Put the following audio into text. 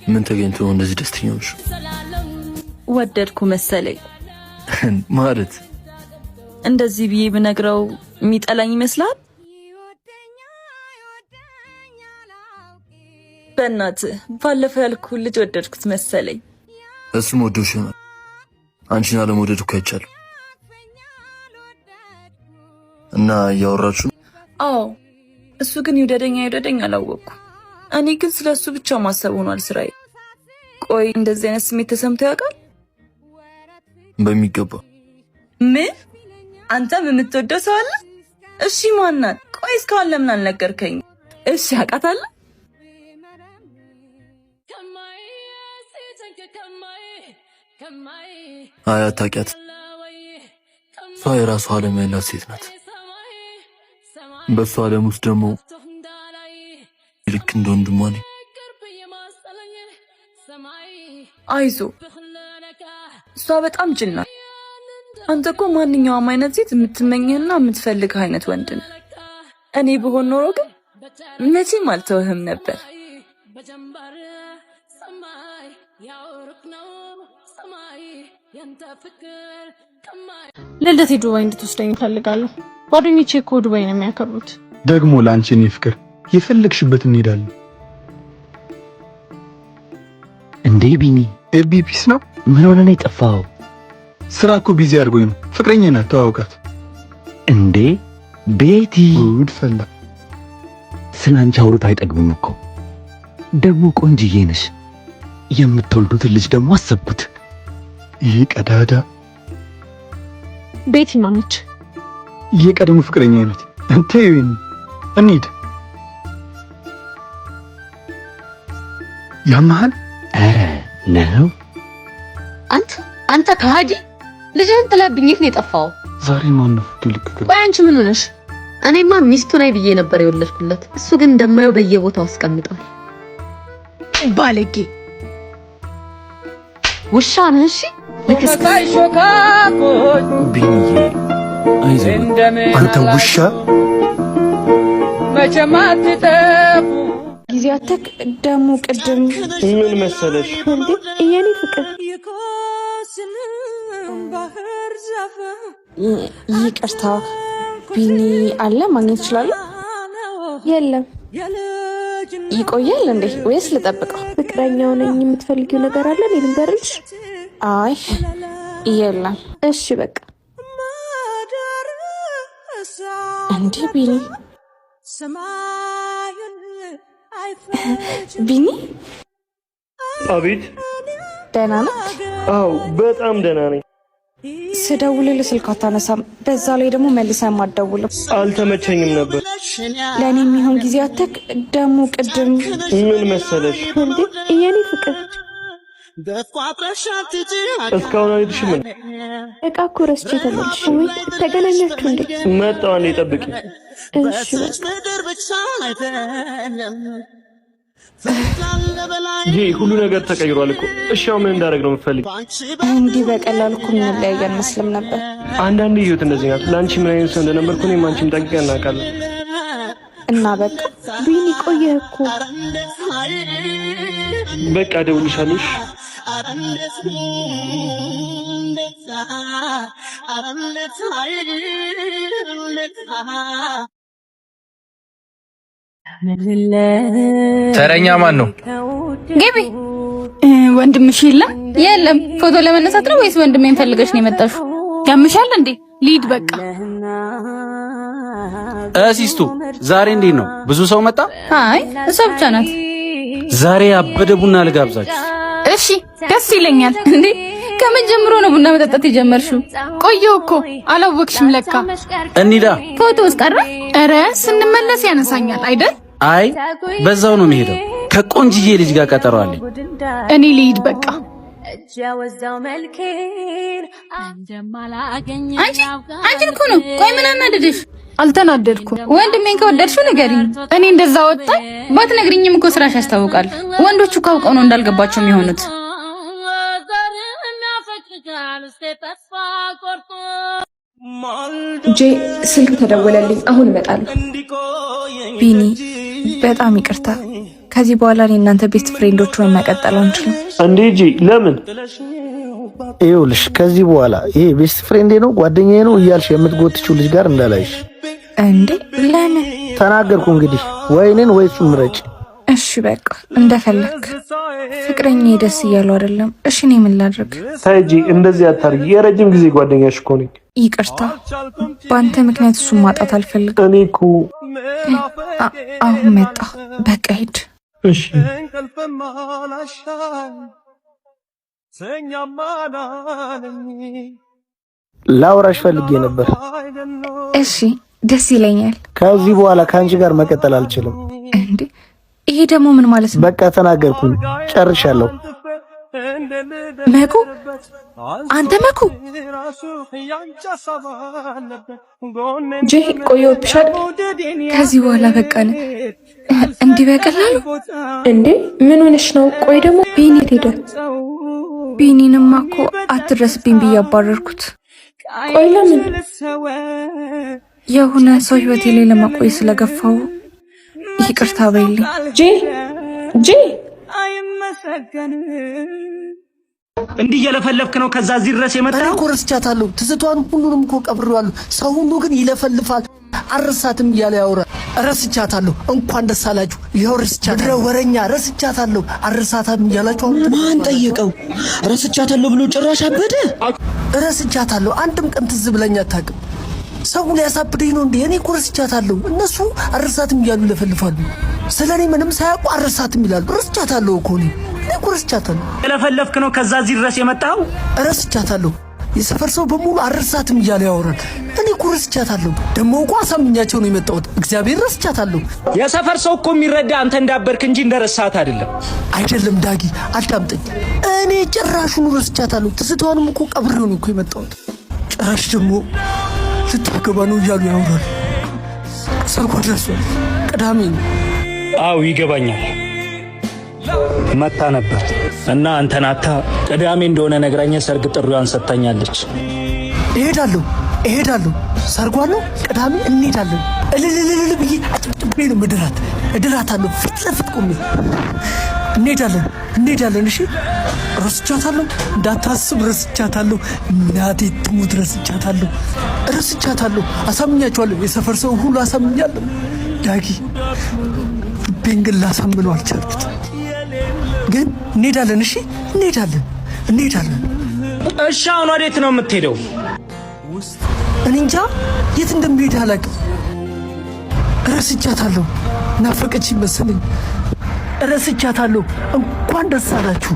ምን ተገኝቶ ነው እንደዚህ ደስተኛ ሆንሽ? ወደድኩ መሰለኝ። ማለት? እንደዚህ ብዬ ብነግረው የሚጠላኝ ይመስላል? በእናትህ፣ ባለፈው ያልኩህ ልጅ ወደድኩት መሰለኝ። እሱም ወዶሽ ይሆናል። አንቺን አለመውደድ እኮ አይቻልም። እና እያወራችሁ? አዎ፣ እሱ ግን ይውደደኝ አይውደደኝ አላወቅኩም። እኔ ግን ስለ እሱ ብቻ ማሰብ ሆኗል ስራዬ። ቆይ፣ እንደዚህ አይነት ስሜት ተሰምቶ ያውቃል? በሚገባ። ምን? አንተም የምትወደው ሰው አለ? እሺ ማናት? ቆይ፣ እስካሁን ለምን አልነገርከኝ? እሺ፣ አውቃታለሁ። አይ፣ አታውቂያት። እሷ የራሷ ዓለም ያላት ሴት ናት። በእሷ ዓለም ውስጥ ደግሞ ልክ እንደ ወንድሟ ነኝ። አይዞ፣ እሷ በጣም ጅል ናት። አንተ እኮ ማንኛውም አይነት ሴት የምትመኝህና የምትፈልግህ አይነት ወንድ ነህ። እኔ ብሆን ኖሮ ግን መቼም አልተውህም ነበር። ልደቴ ዱባይ እንድትወስደኝ እፈልጋለሁ። ጓደኞቼ እኮ ዱባይ ነው የሚያከብሩት። ደግሞ ለአንቺ እኔ ፍቅር የፈለግሽበት እንሄዳለን። እንዴ ቢኒ! ኤቢ፣ peace ነው? ምን ሆነ ነው የጠፋኸው? ስራ እኮ busy አድርጎኝ ነው። ፍቅረኛ ናት፣ ተዋውቃት። እንዴ ቤቲ! ጉድ ፈላ። ስለ አንቺ አውርቶ አይጠግብም እኮ። ደግሞ ቆንጅዬ ነሽ። የምትወልዱትን ልጅ ደግሞ አሰብኩት። ይህ ቀዳዳ። ቤቲ ማነች? የቀድሞ ፍቅረኛ ናት። ተይው፣ እንሂድ። ያመሃል? ኧረ ነው። አንተ፣ አንተ ከሃዲ፣ ልጅህን ጥለህብኝ የት ነው የጠፋው? ዛሬ ማን ነው ልክ? ቆይ፣ አንቺ ምን ሆነሽ? እኔማ ሚስቱ ነኝ ብዬ ነበር የወለድኩለት። እሱ ግን እንደማየው በየቦታው አስቀምጧል። ባለጌ። ውሻ ነህ። እሺ ልክስክስ። ቢኒዬ፣ አይዞህ። አንተ ውሻ! ጊዜያትክ ደግሞ ቅድም ምን መሰለሽ? እንዴ የኔ ፍቅር! ይቅርታ፣ ቢኒ አለ? ማግኘት እችላለሁ? የለም። ይቆያል እንዴ ወይስ ልጠብቀው? ፍቅረኛው ነኝ። የምትፈልጊው ነገር አለ? እኔ ልንገርልሽ? አይ፣ የለም። እሺ በቃ። እንዴ ቢኒ፣ ቢኒ! አቤት። ደህና ነህ? አዎ፣ በጣም ደህና ነኝ። ስደውልልህ ስልክ አታነሳም። በዛ ላይ ደግሞ መልሰህ አትደውልም። አልተመቸኝም ነበር። ለእኔ የሚሆን ጊዜ አተክ ደግሞ ቅድም ምን መሰለሽ? እንዴ የኔ ፍቅር! እስካሁን አልሄድሽም እንዴ? እቃ እኮ ረስቼ ተመልሼ። ወይ ተገናኛችሁ እንዴ? መጣሁ፣ አንዴ ጠብቂ። እሺ በቃ። ይሄ ሁሉ ነገር ተቀይሯል እኮ። እሺ አሁን ምን እንዳደርግ ነው የምትፈልጊ? እንዲህ በቀላሉ እኮ የምንለያይ አንመስልም ነበር። አንዳንዴ ህይወት እንደዚህ ናት። ለአንቺ ምን አይነት ሰው እንደነበርኩ እኔም አንቺም ጠንቅቀን እናውቃለን። እና በቃ። ቢኒ፣ ቆየህ እኮ። በቃ እደውልልሻለሁ። እሺ? ተረኛ ማን ነው? ግቢ። ወንድምሽ የለም? የለም። ፎቶ ለመነሳት ነው ወይስ ወንድሜን ፈልገሽ ነው የመጣሽው? ያምሻል እንዴ? ልሂድ በቃ። ሲስቱ፣ ዛሬ እንዴት ነው? ብዙ ሰው መጣ? አይ፣ እሷ ብቻ ናት። ዛሬ ያበደ ቡና ልጋብዛችሁ። እሺ፣ ደስ ይለኛል። እንዴ፣ ከምን ጀምሮ ነው ቡና መጠጣት የጀመርሽው? ቆየሁ እኮ፣ አላወቅሽም ለካ። እንሂዳ። ፎቶ ውስጥ ቀረ። ኧረ ስንመለስ ያነሳኛል አይደል? አይ፣ በዛው ነው የሚሄደው። ከቆንጅዬ ልጅ ጋር ቀጠሮ አለኝ። እኔ ልሂድ በቃ። አንቺ፣ አንቺን እኮ ነው። ቆይ፣ ምን አናደደሽ? አልተናደድኩም። ወንድሜን ከወደድሽው ንገሪኝ። እኔ እንደዛ ወጣ ባትነግሪኝም እኮ ስራሽ ያስታውቃል። ወንዶቹ እኮ አውቀው ነው እንዳልገባቸው የሚሆኑት። ጄ፣ ስልክ ተደወለልኝ። አሁን እመጣለሁ። ቢኒ በጣም ይቅርታ። ከዚህ በኋላ እኔ እናንተ best friend ኦች ሆነን መቀጠል አንችልም። እንዴ ጂ፣ ለምን? ይኸውልሽ፣ ከዚህ በኋላ ይሄ best friend ኤ ነው፣ ጓደኛዬ ነው እያልሽ የምትጎትችው ልጅ ጋር እንዳላይሽ። እንዴ፣ ለምን? ተናገርኩ እንግዲህ፣ ወይ እኔን ወይ እሱን ምረጭ። እሺ በቃ እንደፈለክ። ፍቅረኛዬ ደስ እያለው አይደለም። እሺ እኔ ምን ላድርግ? ተይ ጂ፣ እንደዚህ አታርጊ። የረጅም ጊዜ ጓደኛሽ እኮ ነኝ። ይቅርታ፣ በአንተ ምክንያት እሱን ማጣት አልፈልግም። እኔ እኮ አሁን መጣ። በቃ ሂድ። እሺ። ላውራሽ ፈልጌ ነበር። እሺ፣ ደስ ይለኛል። ከዚህ በኋላ ከአንቺ ጋር መቀጠል አልችልም። እንዴ፣ ይሄ ደግሞ ምን ማለት ነው? በቃ ተናገርኩኝ፣ ጨርሻለሁ። መኩ፣ አንተ መኩ። ጄ፣ ቆየሁብሻል። ከዚህ በኋላ በቃን። እንዲህ በቀላሉ? እንዴ፣ ምን ሆነሽ ነው? ቆይ ደግሞ ቢኒ የት ሄደ? ቢኒንማ እኮ አትድረስብኝ ብዬ አባረርኩት። ቆይ ለምን? የሆነ ሰው ህይወቴ ላይ ለማቆየት ስለገፋው ይቅርታ በይልኝ። ጄ፣ ጄ። እንዲህ እየለፈለፍክ ነው ከዛ እዚህ ድረስ የመጣው? እኔ እኮ ረስቻታለሁ። ትዝቷን ሁሉንም እኮ ቀብሬዋለሁ። ሰው ሁሉ ግን ይለፈልፋል። አልረሳትም እያለ ያወራል። ረስቻታለሁ። እንኳን ደስ አላችሁ። ይኸው ረስቻታለሁ። ወረኛ፣ ረስቻታለሁ፣ አልረሳትም እያላችሁ አሁን ማን ጠየቀው? ረስቻታለሁ ብሎ ጭራሽ አበደ። ረስቻታለሁ። አንድም ቀን ትዝ ብለኝ አታውቅም። ሰው ሊያሳብደኝ ነው እንዴ? እኔ እኮ ረስቻታለሁ። እነሱ አልረሳትም እያሉ ይለፈልፋሉ። ስለ እኔ ምንም ሳያውቁ አልረሳትም ይላሉ። ረስቻታለሁ እኮ እኔ እኮ ረስቻታለሁ። የለፈለፍክ ነው ከዛ እዚህ ድረስ የመጣው? ረስቻታለሁ። የሰፈር ሰው በሙሉ አልረሳትም እያለ ያወራል። እኔ እኮ ረስቻታለሁ። ደግሞ እኮ አሳምኛቸው ነው የመጣሁት። እግዚአብሔር፣ ረስቻታለሁ። የሰፈር ሰው እኮ የሚረዳ አንተ እንዳበድክ እንጂ እንደረሳት አይደለም። አይደለም ዳጊ፣ አዳምጠኝ። እኔ ጭራሹን ረስቻታለሁ። ትዝታዋንም እኮ ቀብሬው ነው እኮ የመጣሁት። ጭራሽ ደግሞ ልታገባ ነው እያሉ ያወራል። ሰርጓ ደርሷል። ቅዳሜ ነው። አው ይገባኛል። መታ ነበር እና አንተን አታ ቅዳሜ እንደሆነ ነግራኝ ሰርግ ጥሪዋን ሰጥታኛለች። እሄዳለሁ፣ እሄዳለሁ። ሰርጓ ነው ቅዳሜ፣ እንሄዳለን። እልልልል ብዬ አጨብጭቤ ነው ምድራት፣ እድራታለሁ። ፊት ለፊት ቆሜ እንሄዳለን፣ እንሄዳለን። እሺ፣ ረስቻታለሁ፣ እንዳታስብ ረስቻታለሁ። እናቴ ትሙት ረስቻታለሁ፣ ረስቻታለሁ። አሳምኛቸዋለሁ። የሰፈር ሰው ሁሉ አሳምኛለሁ። ዳጊ፣ ልቤን ግን ላሳምነው አልቻልኩት። ግን እንሄዳለን፣ እሺ፣ እንሄዳለን፣ እንሄዳለን። እሺ አሁን ወዴት ነው የምትሄደው? እኔ እንጃ፣ የት እንደሚሄድ አላውቅም። ረስቻታለሁ። ናፈቀች መሰለኝ። ረስቻታለሁ። እንኳን ደስ አላችሁ።